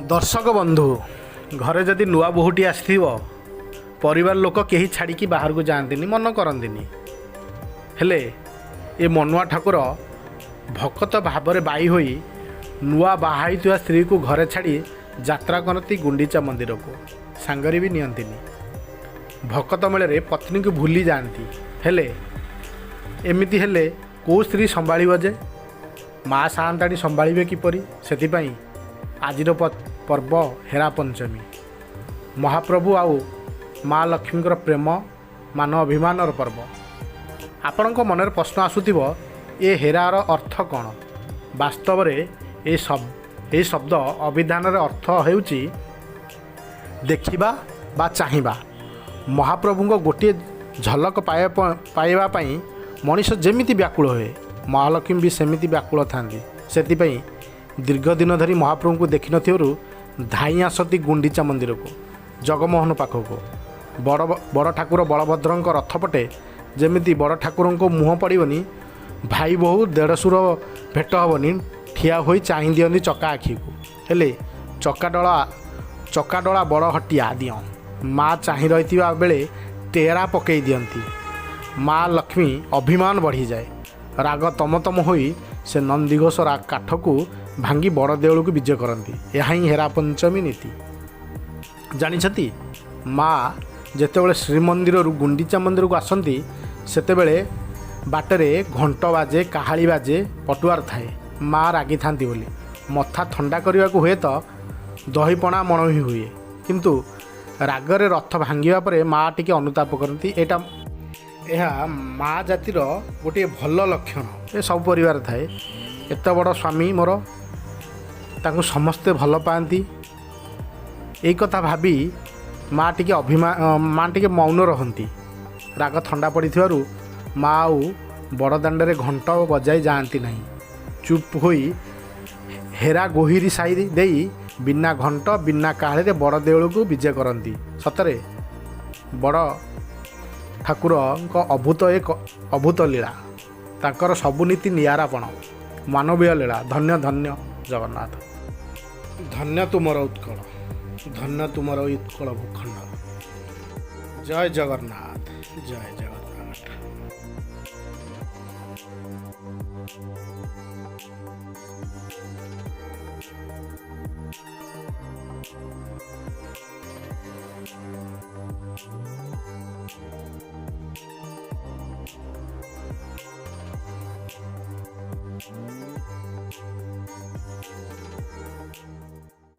ଦର୍ଶକ ବନ୍ଧୁ, ଘରେ ଯଦି ନୂଆ ବୋହୂଟି ଆସିଥିବ, ପରିବାର ଲୋକ କେହି ଛାଡ଼ିକି ବାହାରକୁ ଯାଆନ୍ତିନି, ମନ କରନ୍ତିନି। ହେଲେ ଏ ମନୁଆ ଠାକୁର ଭକତ ଭାବରେ ବାଇ ହୋଇ ନୂଆ ବାହା ହୋଇଥିବା ସ୍ତ୍ରୀକୁ ଘରେ ଛାଡ଼ି ଯାତ୍ରା କରନ୍ତି ଗୁଣ୍ଡିଚା ମନ୍ଦିରକୁ। ସାଙ୍ଗରେ ବି ନିଅନ୍ତିନି। ଭକତ ମେଳରେ ପତ୍ନୀକୁ ଭୁଲି ଯାଆନ୍ତି। ହେଲେ ଏମିତି ହେଲେ କେଉଁ ସ୍ତ୍ରୀ ସମ୍ଭାଳିବ ଯେ? ମା ସାଆନ୍ତାଣୀ ସମ୍ଭାଳିବେ କିପରି? ସେଥିପାଇଁ ଆଜିର ପର୍ବ ହେରା ପଞ୍ଚମୀ, ମହାପ୍ରଭୁ ଆଉ ମା ଲକ୍ଷ୍ମୀଙ୍କର ପ୍ରେମ, ମାନ, ଅଭିମାନର ପର୍ବ। ଆପଣଙ୍କ ମନରେ ପ୍ରଶ୍ନ ଆସୁଥିବ, ଏ ହେରାର ଅର୍ଥ କ'ଣ? ବାସ୍ତବରେ ଏହି ଶବ୍ଦ ଅଭିଧାନରେ ଅର୍ଥ ହେଉଛି ଦେଖିବା ବା ଚାହିଁବା। ମହାପ୍ରଭୁଙ୍କ ଗୋଟିଏ ଝଲକ ପାଇବା ପାଇଁ ମଣିଷ ଯେମିତି ବ୍ୟାକୁଳ ହୁଏ, ମହାଲକ୍ଷ୍ମୀ ବି ସେମିତି ବ୍ୟାକୁଳ ଥାନ୍ତି। ସେଥିପାଇଁ ଦୀର୍ଘ ଦିନ ଧରି ମହାପ୍ରଭୁଙ୍କୁ ଦେଖିନଥିବାରୁ ଧାଇଁ ଆସନ୍ତି ଗୁଣ୍ଡିଚା ମନ୍ଦିରକୁ, ଜଗମୋହନ ପାଖକୁ। ବଡ଼ ବଡ଼ ଠାକୁର ବଳଭଦ୍ରଙ୍କ ରଥ ପଟେ ଯେମିତି ବଡ଼ ଠାକୁରଙ୍କ ମୁହଁ ପଡ଼ିବନି, ଭାଇ ବୋହୂ ଦେଢ଼ଶୁର ଭେଟ ହେବନି, ଠିଆ ହୋଇ ଚାହିଁ ଦିଅନ୍ତି ଚକା ଆଖିକୁ। ହେଲେ ଚକାଡୋଳା ବଡ଼ ହଟିଆ ଦିଅଁ ମା ଚାହିଁ ରହିଥିବା ବେଳେ ଟେରା ପକାଇ ଦିଅନ୍ତି। ମା ଲକ୍ଷ୍ମୀ ଅଭିମାନ ବଢ଼ିଯାଏ। ରାଗ ତମ ତମ ହୋଇ ସେ ନନ୍ଦିଘୋଷ କାଠକୁ ଭାଙ୍ଗି ବଡ଼ ଦେଉଳକୁ ବିଜେ କରନ୍ତି। ଏହା ହିଁ ହେରା ପଞ୍ଚମୀ ନୀତି। ଜାଣିଛନ୍ତି, ମା ଯେତେବେଳେ ଶ୍ରୀମନ୍ଦିରରୁ ଗୁଣ୍ଡିଚା ମନ୍ଦିରକୁ ଆସନ୍ତି, ସେତେବେଳେ ବାଟରେ ଘଣ୍ଟ ବାଜେ, କାହାଳି ବାଜେ, ପଟୁଆର ଥାଏ। ମା ରାଗିଥାନ୍ତି ବୋଲି ମଥା ଥଣ୍ଡା କରିବାକୁ ହୁଏତ ଦହିପଣା ମଣୋହି ହୁଏ। କିନ୍ତୁ ରାଗରେ ରଥ ଭାଙ୍ଗିବା ପରେ ମା ଟିକେ ଅନୁତାପ କରନ୍ତି। ଏହା ମା ଜାତିର ଗୋଟିଏ ଭଲ ଲକ୍ଷଣ। ଏ ସବୁ ପରିବାର ଥାଏ। ଏତେ ବଡ଼ ସ୍ୱାମୀ ମୋର, ତାଙ୍କୁ ସମସ୍ତେ ଭଲ ପାଆନ୍ତି, ଏଇ କଥା ଭାବି ମା ଟିକେ ମୌନ ରହନ୍ତି। ରାଗ ଥଣ୍ଡା ପଡ଼ିଥିବାରୁ ମା ଆଉ ବଡ଼ ଦାଣ୍ଡରେ ଘଣ୍ଟ ବଜାଇ ଯାଆନ୍ତି ନାହିଁ। ଚୁପ୍ ହୋଇ ହେରା ଗୋହିରୀ ସାହି ଦେଇ ବିନା ଘଣ୍ଟ, ବିନା କାହାଳିରେ ବଡ଼ ଦେଉଳକୁ ବିଜେ କରନ୍ତି। ସତରେ ବଡ଼ ଠାକୁରଙ୍କ ଅଦ୍ଭୁତ ଏକ ଅଦ୍ଭୁତ ଲୀଳା। ତାଙ୍କର ସବୁ ନୀତି ନିଆରାପଣ, ମାନବୀୟ ଲୀଳା। ଧନ୍ୟ ଧନ୍ୟ ଜଗନ୍ନାଥ, ଧନ୍ୟ ତୁମର ଉତ୍କଳ, ଧନ୍ୟ ତୁମର ଉତ୍କଳ ଭୂଖଣ୍ଡ। ଜୟ ଜଗନ୍ନାଥ, ଜୟ ଜଗନ୍ନାଥ।